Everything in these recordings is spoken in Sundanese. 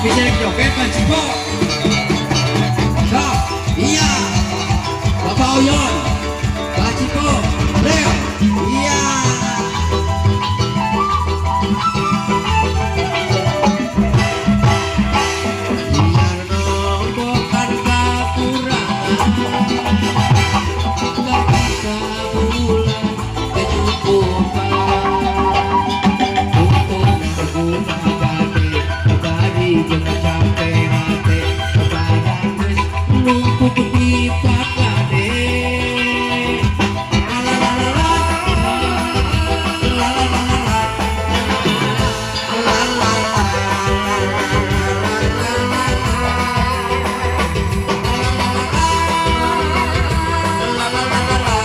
Bisa joget Pak Ciko. Sok, iya. Bapak Oyon, Pak Ciko, Leo, iya. Biar nombokan kakurangan, gak bisa bulan kecukupan. Untuk nanggung gade, bari jeung capek hate, barang geus numpuk di pakade. La la la la la la la la la. La la la la la la. La la la la la. La la la la la la.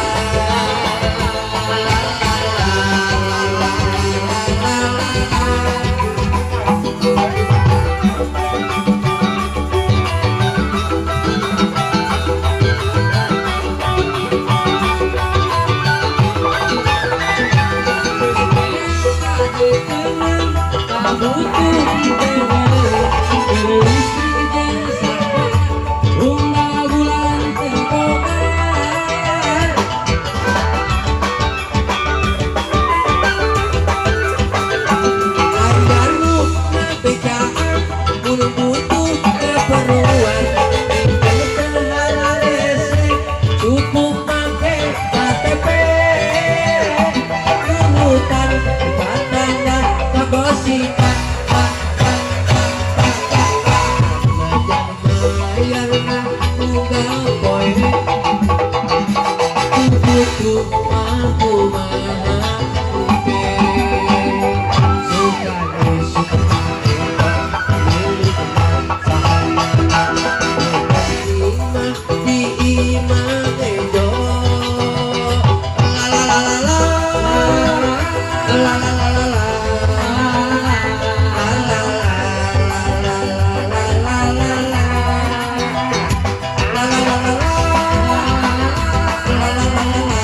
Ari bejaan mun butuh keperluan, cukup make KTP, turutan patangan kagosipan pak pak pak pak pak pak. Najan bayarna unggal poe, butuh mampu maha oke. Sukane suka di imah ejo. La la la la la la la la la la la la la la la la la la la la. La la la la la la la la la la.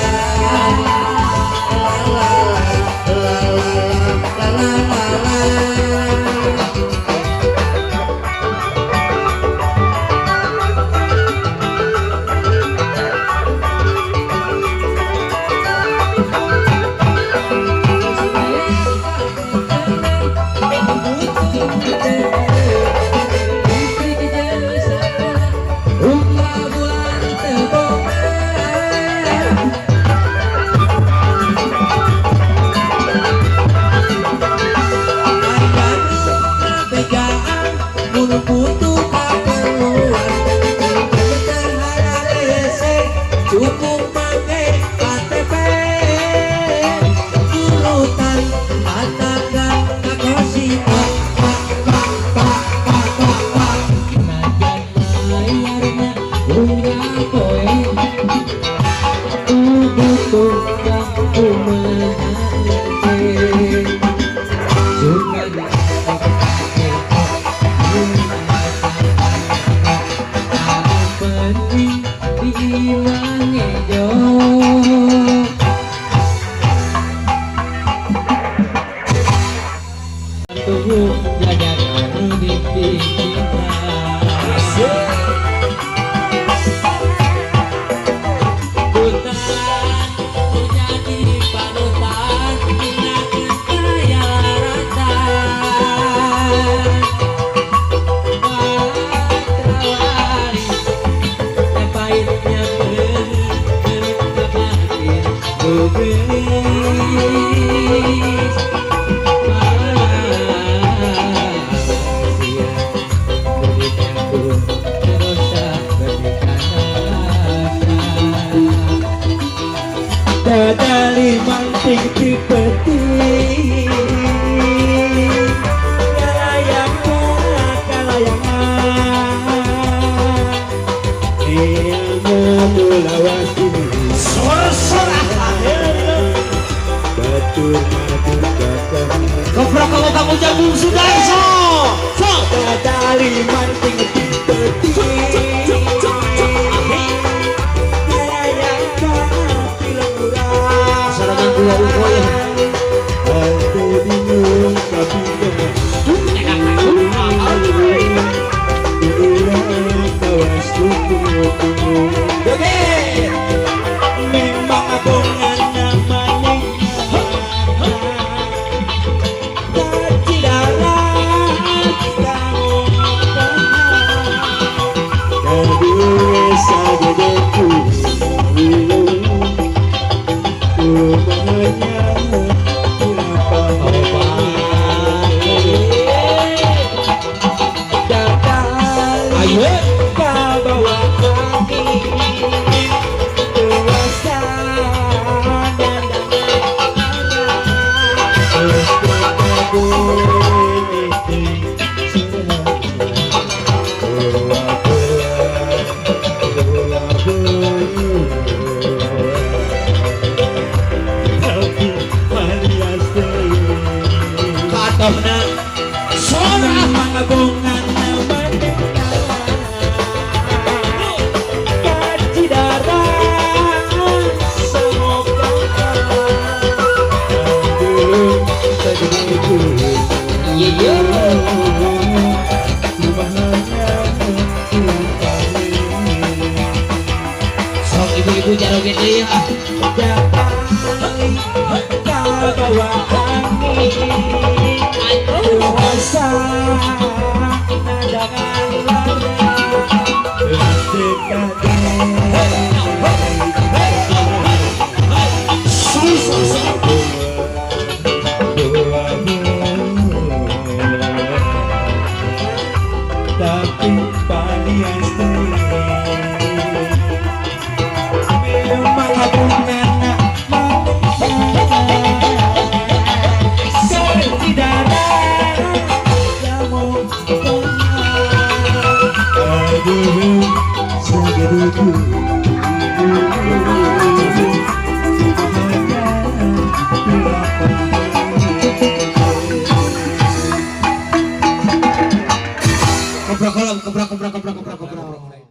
Bejaan mun butuh kaperluan, cukup make KTP, turutan patagan kagosipan pak pak pak pak pak pak. Najan bayarna unggal poe, butuh kumaha ge. Sukanya anu penting di imah ngejo. Tunggu jajan anu dipicinta. Hutan jadi panutan dina kayalaratan. Batrawari pahitnya perih batin ku gelis. Malaysia berikanku terosa berikan rasa. Dadali manting di peti, kalayang kalayangan, ilmu mulawasi. Sor-sor. Batur madu kakak. Koprok kamu kamu jagung Sudarso. So. Dadali manting di peti, kalayang kalayang. Sarangan gula ukoy. Ante bingung kabina. Contohna Sora. Mangabongan Iya iya. Sok ibu-ibu jaroget deui ah. Bawa angin Aduh. Puasa nadangan Tapi panias memang aku nenek Kebrok kolom, kebrok.